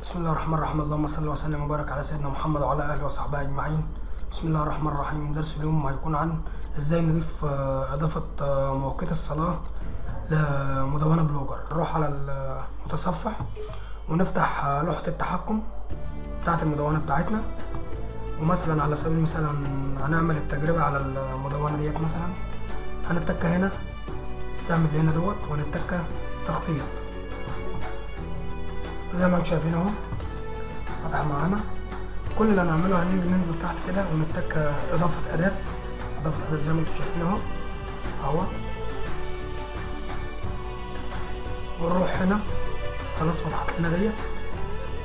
بسم الله الرحمن الرحيم. اللهم صل وسلم وبارك على سيدنا محمد وعلى اله وصحبه اجمعين. بسم الله الرحمن الرحيم. درس اليوم هيكون عن ازاي نضيف اضافه مواقيت الصلاه لمدونه بلوجر. نروح على المتصفح ونفتح لوحه التحكم بتاعه المدونه بتاعتنا، ومثلا على سبيل المثال هنعمل التجربه على المدونه ديت. مثلا هنتك هنا السهم اللي هنا دوت وهنتك تخطيط زي ما انتم شايفين اهو فتح معانا. كل اللي هنعمله هنيجي ننزل تحت كده ونتك اضافة اداة، اضافة اداة زي ما انتم شايفين اهو اهو، ونروح هنا. خلاص فتحت لنا ديت،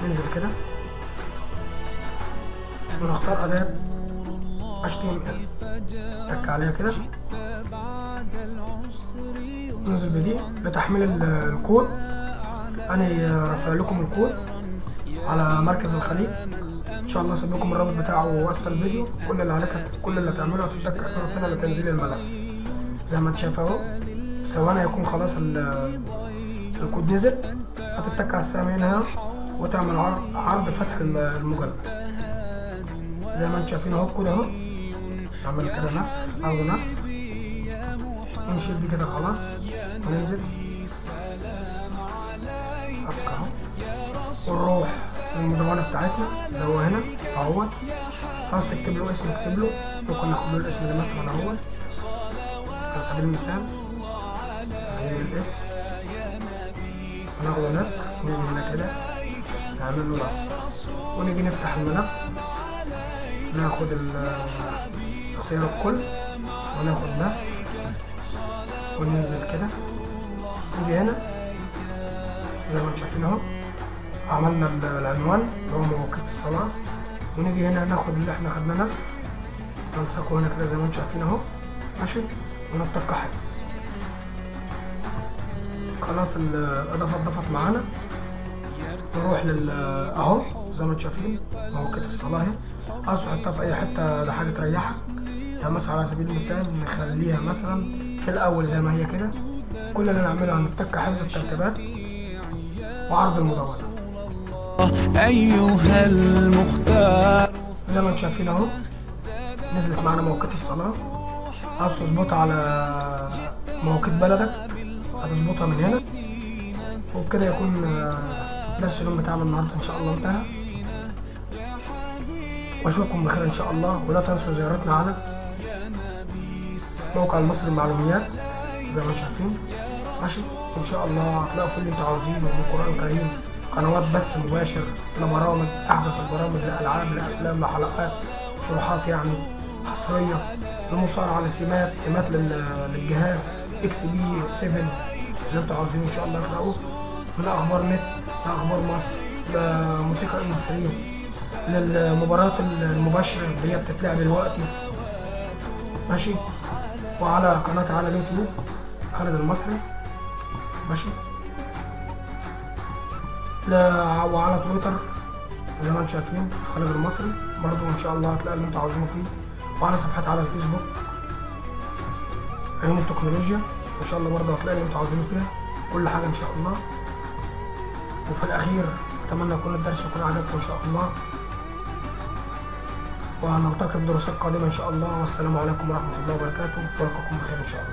ننزل كده ونختار اداة HTML، تك عليها كده، ننزل بدي لتحميل الكود. انا رافع لكم الكود على مركز الخليج ان شاء الله، اسيب لكم الرابط بتاعه اسفل الفيديو. كل اللي عليك، كل اللي هتعمله هتتك هنا لتنزيل الملف زي ما انت شايف اهو. ثواني هيكون خلاص الكود نزل. هتتك على السهم هنا وتعمل عرض فتح المجلد زي ما انتم شايفين اهو. الكود اهو، نعمل كده نسخ، عرض نسخ، ونشيل دي كده خلاص، وننزل اسك اهو، ونروح للمدونة بتاعتنا اللي هو هنا اهو. عاوز تكتب له اسم اكتب له، ممكن ناخد له الاسم ده مثلا اهو على سبيل المثال، نغير الاسم، ناخده نسخ، نيجي هنا كده نعمل له نسخ، ونيجي نفتح الملف، ناخد اختيار الكل وناخد نسخ وننزل كده، نيجي هنا زي ما انتم شايفين اهو. عملنا العنوان اللي هو مواقيت الصلاة، ونيجي هنا ناخد اللي احنا خدناه نسخ، نلصقه هنا كده زي ما انتم شايفين اهو، ماشي، ونتك حفظ. خلاص الإضافة اتضافت معانا. نروح لل اهو زي ما انتم شايفين مواقيت الصلاة اهي. عاوز تحطها في أي حتة، ده حاجة تريحك. يعني مثلا على سبيل المثال نخليها مثلا في الأول زي ما هي كده. كل اللي نعمله هنتك حفظ الترتيبات وعرض المدونة. أيها المختار. زي ما انتم شايفين اهو نزلت معانا مواقيت الصلاة. عاوز تظبطها على مواقيت بلدك هتظبطها من هنا. وبكده يكون درس اليوم بتاعنا النهارده ان شاء الله انتهى، واشوفكم بخير ان شاء الله. ولا تنسوا زيارتنا على موقع المصري للمعلوميات زي ما انتم شايفين، ماشي. وان شاء الله هتلاقوا كل اللي انتوا عاوزينه من قرآن كريم، قنوات بث مباشر، لبرامج، احدث البرامج، لالعاب، لافلام، لحلقات، شروحات يعني حصريه، لمصارعه، لسمات، سمات للجهاز XP 7، اللي انتوا عاوزينه ان شاء الله تلاقوه، من اخبار نت لاخبار مصر، لموسيقى المصريين، للمباريات المباشره اللي هي بتتلعب دلوقتي، ماشي. وعلى قناتي على اليوتيوب خالد المصري، ماشي، لا وعلى تويتر زي ما انتم شايفين خالد المصري برضو، ان شاء الله هتلاقي اللي انتوا عاوزينه فيه. وعلى صفحتي على الفيسبوك عيون التكنولوجيا، ان شاء الله برضو هتلاقي اللي انتوا عاوزينه فيها كل حاجه ان شاء الله. وفي الاخير اتمنى يكون الدرس يكون عجبكم ان شاء الله، وهنلتقي في دروس قادمه ان شاء الله. والسلام عليكم ورحمه الله وبركاته، والقاكم بخير ان شاء الله.